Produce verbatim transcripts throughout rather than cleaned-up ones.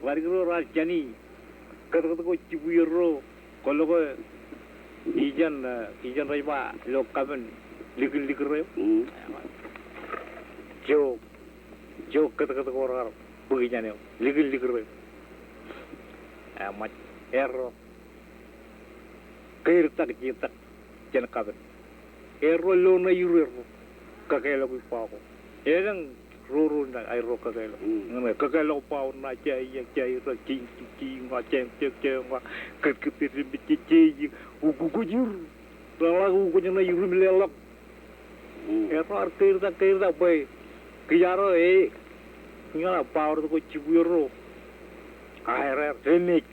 Bar kōto raar jāni kōtkōt ko jibwierro, kwōlo ke ijeṇ, eh, ijeṇ rej ba ilo kapen likinlik ro. Mm. Ijo, ijo kōtkōt ko raar bōk ijeṇ eo, likinlik ro. Eṃōj, erro keirtak jetak jān kapen. Erro lo ṇa iur erro kakeḷọk ippa ko. Elōñ roro ṇa aerro kakeḷọk. Mm. Ñe kakeḷọk ippa ko ṇa jāiñ jāirak jiñ jiñ jiñ ña jāiñ jāiñ jāiñ ña kōtkōt eddemej jāiñ jāiñ ukkwōj iur. Reḷak ukkwōj ṇa iur im leḷọk. Mm. Erro ar keirtak keirtak bwe kijaro e ñan baaḷọk ko jibwierro. Aer aer eddemej.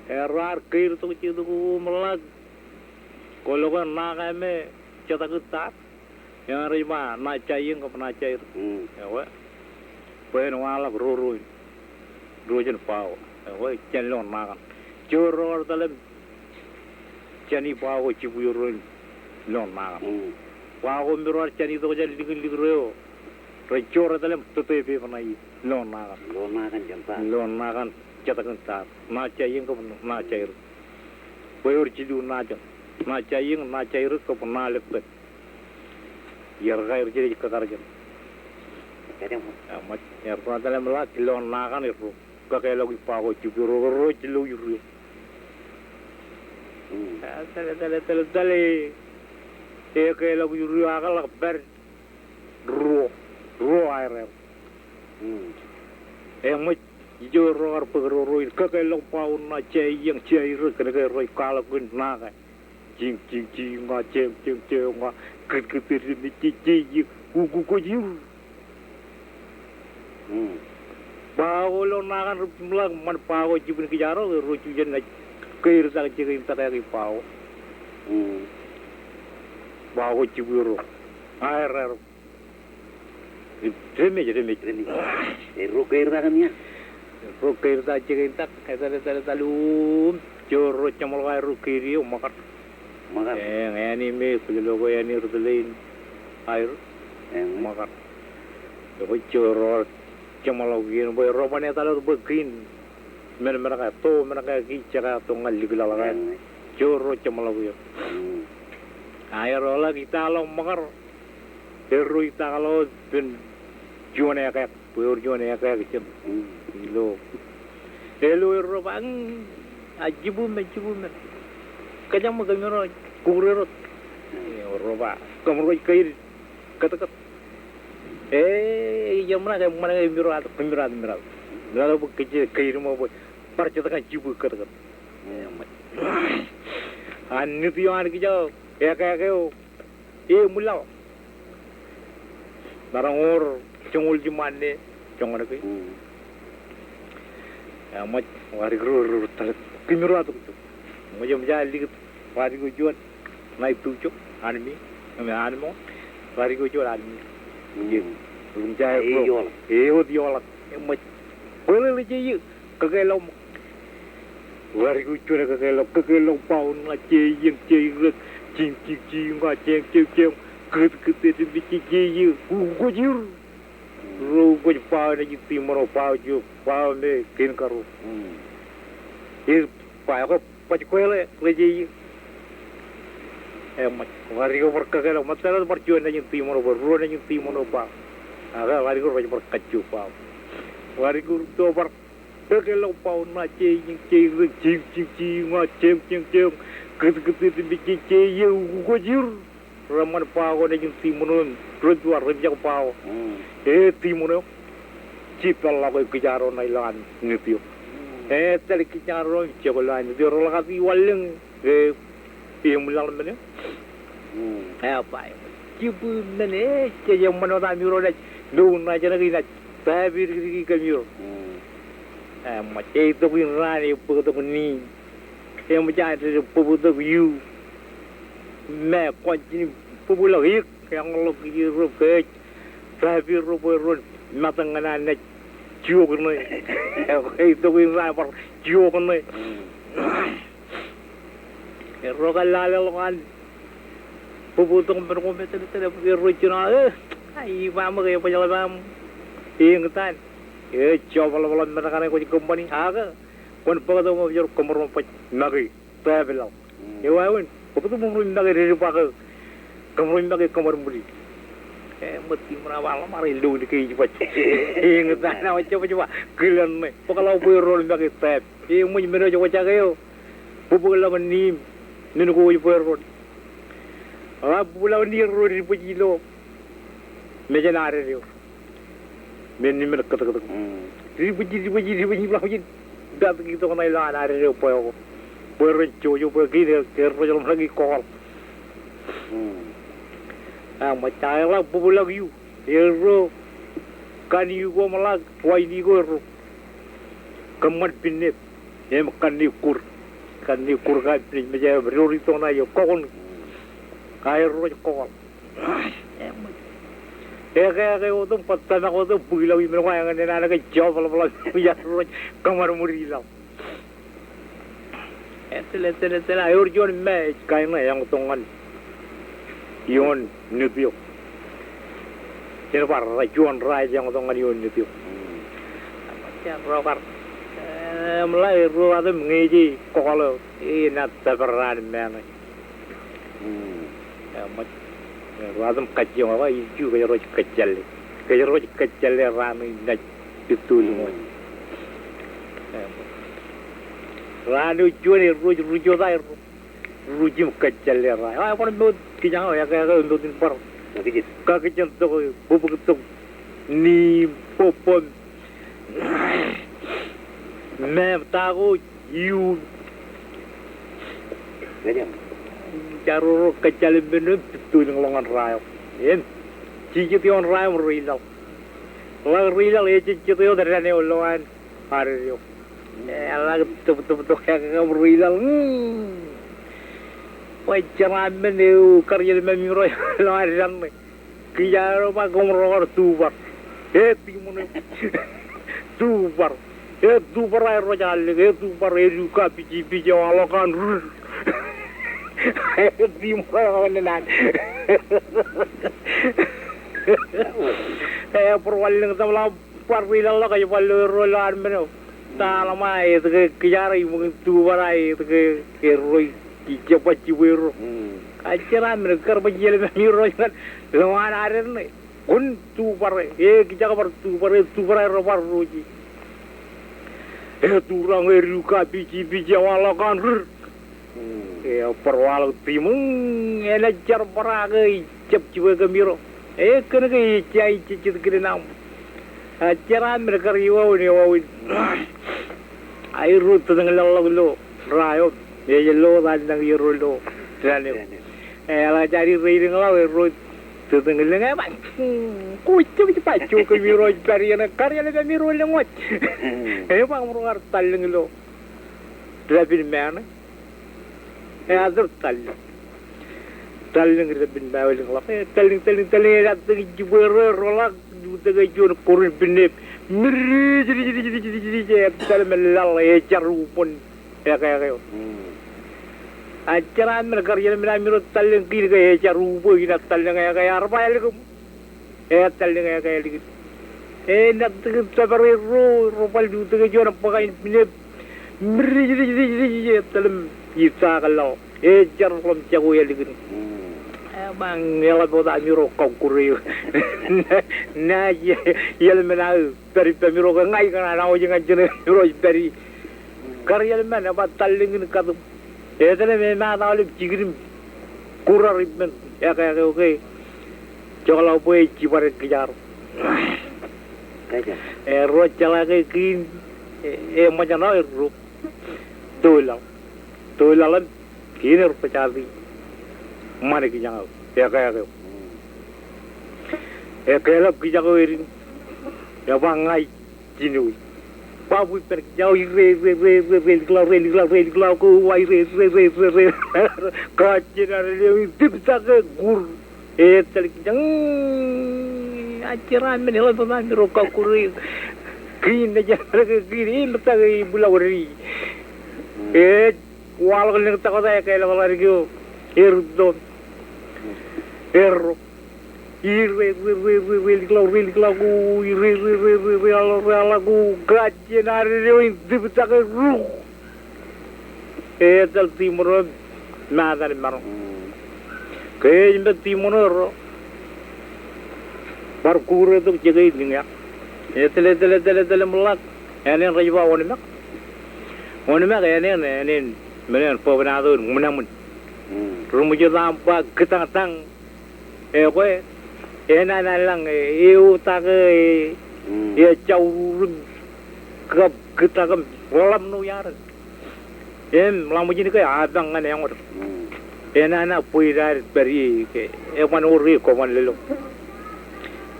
Erro ar keirtak jetak im ḷak. Kwōlo ke ṇa kaṇ me jetak in tar. Eñin rej ba ṇa jāiñ kab ṇa jāiñ. Mm. Ewe. Bwe en waḷọk roro in. Ro jān baaḷọk. Ewe, jān lo ṇa kaṇ. Ijo erro etal im jāni baaḷọk ko jibwierro in lo ṇa kaṇ. Mm. Baaḷọk ko me ro ar jāni tok jān likinlik ro eo. Rej jor etal im tōtōpepṇae lo ṇa kaṇ. Lo ṇa kaṇ jān tar. Lo ṇa kaṇ jetak in tar. Ṇa jāiñ kab ṇa jāiñ. Bwe ewōr jilu ṇa jān. Ṇa jāiñ, ṇa jāiñ kab ṇa lepet. Iar kaer jidik kakar jān. Eṃōj, erro etal im ḷak ilo ṇa kaṇ erro kakeḷọk ippa ko jibwierro, erro ej lo iur eo. Mm. Etal etal etal etal e. Ekeḷọk iur eo ak ḷak pād ruo, ruo aer aer. Mm. Eṃōj, ijo erro kar bōk roro in kakeḷọk baaḷọk ṇa jāiñ jāiñ kōnke erro ej kwaḷọk in ṇa kaṇ. Jiñ jiñ jiñ ña jāiñ jāiñ jāiñ ña kōtkōt eddemej jāiñ jāiñ ukkwōj iur. Mm. Baaḷọk ko lo ṇa kaṇ rej jimḷọk ṃan baaḷọk ko jibwin kijaro erro jujen naaj keirtak jekeintak ippa ko. Mm. Baaḷọk ko jibwierro. Aer aer. Eddemej, eddemej. Eddemej. Erro keirtak im ia? Erro keirtak jekeintak, etal, etal, etal, um. Ijo erro jeṃḷọk aerro keid eo ṃōkar. Ṃōkar. Eñ, āne me kwōj lo ke āne ri tōl in aer. Eñ. Ṃōkar. Ekwe ijo erro jeṃḷọk iien bwe erro ban etal wōt bwe kein men, men ke to, men ke ki jekā to ñan likḷọk ḷọk. Eñ. Ijo erro jeṃḷọk iien. Mm. Aer ḷọk itaḷọk ṃōkar. Erro itaḷọk pen juon ekāek, bwe ewōr juon ekāek ijin. Mm. Ilo. Elo erro ba, mm, a jibwin men, jibwin men. Kōjeañ ṃōk kōmiro kukure rot. Mm. Erro ba, kōmro kwōj kaid kōtkōt. E, ejjeḷọk ṃōṇōṇō ke ṃōṇōṇō ke miro ad, kōmiro ad, miro ad. Miro ad bwe kōj kaid ṃōk bwe bar jet kōn jibwin kōtkōt. Mm. An Nit eo an kōj ekāek eo. E, ṃwilaḷ. Maroñ wōr joñoul jiṃṃae joñan ke. Mm. Eṃōj, bar kūr, kūr, kūr, kūmiro atok tok. Eṃōj, eṃōj aō likūt, bar kūr juon, ṇa itujo, anmiiñ, eṃōj anmiiñ, bar kūr juon anmiiñ. Mm. Eṃōj aō, e, ioḷañ. E, wōt ioḷañ. Eṃōj, bōlen ḷe je ie. Kakeḷọk ṃōk. Bar kūr juon kakeḷọk, kakeḷọk baaḷọk ṇa jāiñ jāiñ rōk, jiñ jiñ jiñ ña jāiñ jāiñ jāiñ, kōtkōt eddemej jāiñ jāiñ, ukkwōj iur. Ro ukkwōj baaḷọk ṇa jān tiṃoṇ eo, baaḷọk eo, baaḷọk me kein karuo. Mm. E, baaḷọk eo baj kweeḷe ḷe jāiñ. Eṃōj, bar kūr bar kakeḷọk, ṃōttan eo bar juon ṇa jān tiṃoṇ eo, bar ruo ṇa jān tiṃoṇ eo baaḷọk. Ak bar kūr bar kajju baaḷọk. Bar kūr to bar Kakeḷọk baaḷọk ṇa jāiñ jāiñ rōk, jiñ jiñ jiñ ña jāiñ jāiñ jāiñ, kōtkōt eddemej jāiñ jāiñ, ukkwōj iur. Reṃṃan baaḷọk ko ṇa jān tiṃoṇ eo im rej juar rej jab baaḷọk. Mm. E tiṃoṇ eo. Jippeḷḷọk e kijaro ṇa ilo an Nit eo. Mm. E etal kijaro im jokḷọk an Nit eo, reḷak iwalliñ. E, eṃwilaḷ men eo. Mm. E, ba, jibwin men e, jej eṃṃan wōt amiro naaj mour ṇa jān ke inaaj pāpidikdik kōmiro. Mm. E, ṃōj, e itok in raan e bōktok ni. E ṃōj, an dede bōktok iu. Me kwōn jino bōkḷọk ik, eñḷọk ijin ro ke ej pāpid ro bwe ren matōk ñan an naaj jiok ṇe. E, e itok in raan bar jiok ṇe. Mm. Erro kōḷḷāḷọk an bōktok men ko me tōl tōl, erro jino, e, a, iba ṃōk e bōjḷọk aṃ eñtaan. Ejjeḷọk ḷapḷap men kaṇe kwōj kōṃṃani, ak kwōn bōktok ṃōk jar kōṃro baj make tōpḷọk. Ewāween, bōktok ṃōk make dede baj kōṃro make kōṃad ṃuri. Eṃōj tiṃoṇ eo ba ḷōṃaro ilo in ke ij baj. Eñtaan eo ejjab baj ba kilen ṇe. Bōkḷọk bwe erro make tōp. Eṃōj men eo ej wōjake eo. Bōkḷọk niim. Men ko ej bwe erro. Ak bōkḷọk niim erro dede baj ilo mejān ad eo. Men in men kōtōktōk. Ri bwijin, ri bwijin, ri bwijin, ri bwijin. Ri bwijin tok ṇe ilo an ad eo bwe ko. Bwe ren jojo bwe kein erro ḷōmṇak in kọkọl. Eṃōj ta eḷak bōkḷọk iu. Erro. Kanniō ko ṃōḷak, waini ko erro. Kōṃṃan pinnep. Im kanniō kur. Kanniō kur ka pinnep mejān eo. Ri tok ṇe eo kọkọl. Ak erro ej kọkọl. Ekāke otem, bōk tōmak otem, bōkḷọk imen ko, eñin enañin ke job ḷapḷap, iar rej kōṃad ṃuri ḷọk. Etōl, etōl, etōl, eor juon me ej kain ṇe eñtok ñan ioon nit eo. Jen bar juon ra ej eñtok ñan ioon nit eo. Jen rokar. Eṃōḷa erro otem ñe ej kọkọl eo, enaaj tōpar raan me ṇe. Eṃōj. Erro otem kajjioñ eo, ilju kōjro ej kōjjalle. Kōjro ej kōjjalle raan in naaj ittoḷọk. Eṃōj. Raan eo juon erro ej ruj ota erro. Ruj im kōjjalle raan. Ebar ṃoot kijañ eo, ekāke eo ṃoot in bar. Kakijin. Kakijin tok, bōktok. Niim, bōbbōm. Meam, ta ko iuun. Jar ro kōjjaḷ im men eo im pittoḷọk ḷọk ñan ra eo. Im jijet ioon ra eo im reilaḷ. Ḷak reilaḷ, ejejjet eo dān eo ilo an ad eo. Eḷak tōptōp tok ekāke im reilaḷ. Bwe jeraaṃṃan eo kar ielmāmi ro ilo an dān ṇe. Kijañ eo ba kōṃro kar tubar. E tiṃoṇ eo. Tubar. E tubar aer ro jān lik. E tubar e du ka piji piji eo aḷọk an rur. E tiṃoṇ eo kar naan. E bar wanlōñ tōpḷọk bar reilaḷ ḷọk ej ba lo erro ilo an men eo. Taḷ ṃa etke kijañ ro iṃōk in tubar a etke erro ij jab baj jibwe erro. A jeraaṃṃan kar baj ielmāmi ro ñan ilo an ad ṇe. Kwōn tubar e, e kijañ bar tubar e, tubar e rej bar roje. E turañ e du ka piji piji eo aḷọk an rur. E bar waḷọk tiṃoṇ, enaaj jar bar ak ij jab jibwe kōmiro. E kōn ke ejja ijejjet kilen aṃ. A jeraaṃṃan kar iwāween, iwāween. A erro tōtōñlōñ ḷọk ilo ra eo. Ej lo ta nañ erro ilo dān eo. Eḷak jān ri reilōñ ḷọk erro tōtōñlōñ e ba. Ko jab ij ba jo kōmiro ej pād iien kar ielmāmi ro lōñ wōj. E ba kōmro kar tallōñ ilo dāpin men. E ater tallōñ. Tallōñ dāpin men eo lōñ ḷọk. E tallōñ, tallōñ, tallōñ, e ater jibwe erro, erro ḷọk. Lutōk e juon kurin pinnep. Mirij, rij, rij, rij, rij, rij, e tallōñ me laḷ, e jar ubōn ekāke eo. A jeraaṃṃan kar ielmāmi ro tallōñ kein ke e jar ubō in a tallōñ ekāke ear ba ālikin. E tallōñ ekāke ālikin. E naaj tōpar erro, erro bar lutōk e juon bōk kain pinnep. Mirij, rij, rij, rij, e tallōñ itaak laḷ. E jar ḷōmjako ālikin. E ba ñe eḷap wōt amiro kọkkure eō. Naaj ielmān aō pād ippaṃ ro ke ña ikōṇaan aō ej ñan jeṇe amiro ej pād ie. Kar ielmān e ba tallōñ in katim. Etōn e mata aolep jikin im kurar ippān ekāke eo ke jokḷọk bwe ej jibadek kijañ ro. Erro jeḷā ke kein e, eṃōjṇọ erro. Tōl laḷ. Tōl laḷ im kein erro jati ṃan kijañ eo. Ekāke eo. Ekālọk kijañ eo erin. E ba ña ij jinoe. Ba bwe ippān kijañ eo ire, ire, ire, ire, reilikḷọk, reilikḷọk, reilikḷọk, ko wa ire, ire, ire, ire, ire. Kajjien ad eo itiptak e kur. E etal kijañ, a jeraaṃṃan eḷap wōt amiro kọkkure. Kein nejān ke kein e ṃōttan ke ibwilaure. E waḷọk lōñtak wōt ekālọk ḷadik eo. Erūtto. Erro. Ire, ire, ire, ire, ire, likḷọk, ire, likḷọk, ire, ire, ire, ire, ire, aḷọk, ire, aḷọk, kajjien ad eo in tiptake ruk. Etal tiṃoṇ eo im matan im maroñ. Mm. Ke ej ṃōj tiṃoṇ eo erro bar kure tok jekei niñak. Etal, etal, etal, etal im ḷak. Ānen rej ba Wōnmak. Wōnmak ānen, ānen, men eo bwebwenato in ṃwinamwin. Mm. Ri ṃwijot aṃ ba Kitañtañ. Ekwe, enañin lañ, e, eotake, e, mm, ejaurur im kab kitak im ḷōḷḷap ṇo iaad. Im ḷaṃōjin ke apañ ñan eñood. Mm. Enañin bwe ij pād ie ke, eban wōr e, koṃwin lōḷḷap.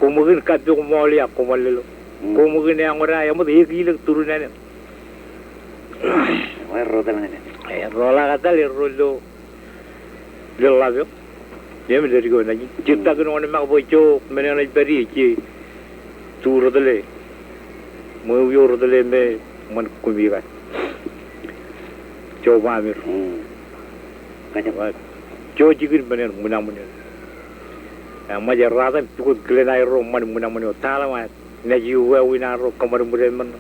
Koṃ ṃōk in kappok ṃool ia, koṃwin lōḷḷap. Mm. Koṃ ṃōk in eñood ia, eṃōj ekilōk turin ānen. Erro etal ñan e. Erro ḷak etal, erro lo Lōḷḷap eo. Im ledik eo nañin. Jitōk in Wōnmak bwe ijo men eo ej pād ie, ej tu rōtele. Ṃweo eo rōtele me ṃan kumi kain. Joba Mir. Mm. Ijo jikin men eo ṃwinamwin eo. Eṃōj errata im pukot kilen aerro ṃan ṃwinamwin eo. Taḷ eo ṃōk naaj iuwe win arro kōṃadṃōd eṃṃan.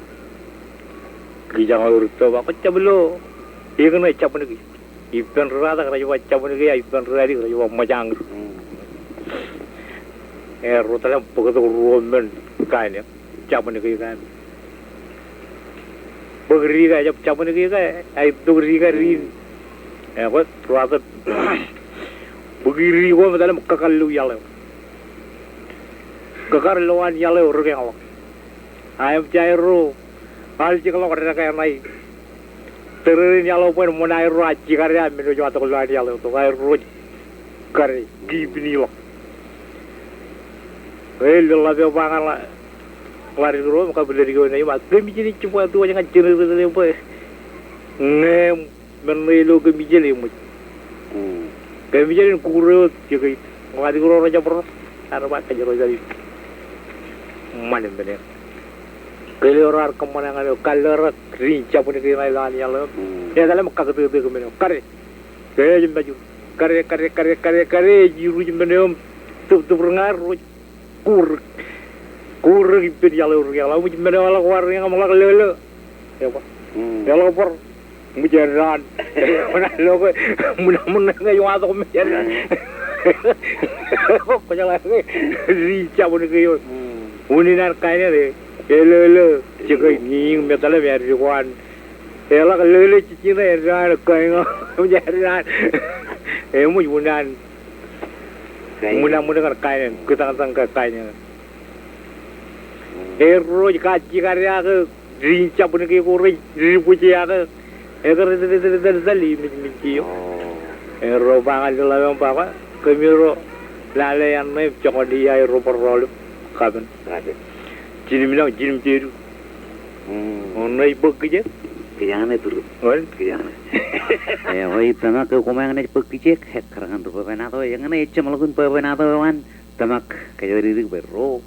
Kijañ eo ri tōba, kwōj jab lo, ikōṇaan jabdewōt. Ippān ri ratak rej ba jabdewōt, ippān ri radik rej ba ṃōjañir. Mm. Erro etal im bōktok ruo men kain eo, jabdewōt kain. Bōk dik eo, jab jabdewōt kain, ej tok dik eo dik. Mm. Ekwe, ri ratak. Bōk dik eo im etal im kakar lo iaḷ eo. Kakar lo an iaḷ eo rikeañ ḷọk. Aṃ jaerro, aḷ jekḷọk dekā ṇae. Tōrerein iaḷ eo bwe ṃōn aerro ajjikar ia men eo ej tok lo an iaḷ eo, tok aerro kar e, kipin ḷọk. E, Lōḷḷap eo ba ñan ḷadik ro im kab ledik eo nañin ba, kōmijel in jibwe tuwōj ñan jeneretō eo bwe ñe men ṇe ilo kōmijel eṃōj. Mm. Kōmijel in kure wōt jekei. Ḷadik ro rej jab ro. Ear ba kōjro jab ṃan men eo. Kōl eo raar kōṃṃane ñan eo, kar ḷōḷḷap, ri jabdewōt kain ilo an iaḷ eo. Mm. Etal im kaktōktōk men eo. Kar e. Ke ej mejur. Kar e, kar e, kar e, kar e, kar e, ej iruj men eo im tōptōp ri ña ro. Kurōk. Kurōk ippān iaḷ eo rikeañ ḷọk. Ṃōj men eo eḷak wōr rikeañ im ḷak lōḷḷap. Ebar. Mm. Eḷak bar. Ṃōj eddaan. Ṃōṇōṇō ke ṃōṇōṇō ke ej wa tok ṃōj eddaan. Mm. Kwōjeḷā ke ri jabdewōt kain eo. Mm. Unin an kain eo e. Elōḷḷap. Jekei ñiñiñ im etal im eddaan. Eḷak lōḷḷap jejjino eddaan kain eo. Ṃōj eddaan. Eṃōj unin an. Kain. Ṃōṇōṇō ñan kain eo, kōtañtañ ke kain eo. Mm. Erro ej kajjikar ia ke, ri jabdewōt kain ko rej, ri bōjrak ke, ekar etal, etal, etal, etal, imijmij kiiō. Oh. Erro ba ñan Lōḷḷap eo im ba, kōmiro lale iaan ṇe im joñan ia erro bar rọọl im kapen. Kapen. Jiljilimjuon, jiljilimjuon. Mm. Eñin ej bōk kijeek. Kijeek ṇe tūrū. Wōn? Kijeek ṇe. E, eo, ij tōmak ke koṃeañ naaj bōk kijeek, ekkar ñan ri bwebwenato, eñin ej jeṃḷọkin bwebwenato eo an, tōmak, kōjatdikdik bwe ro,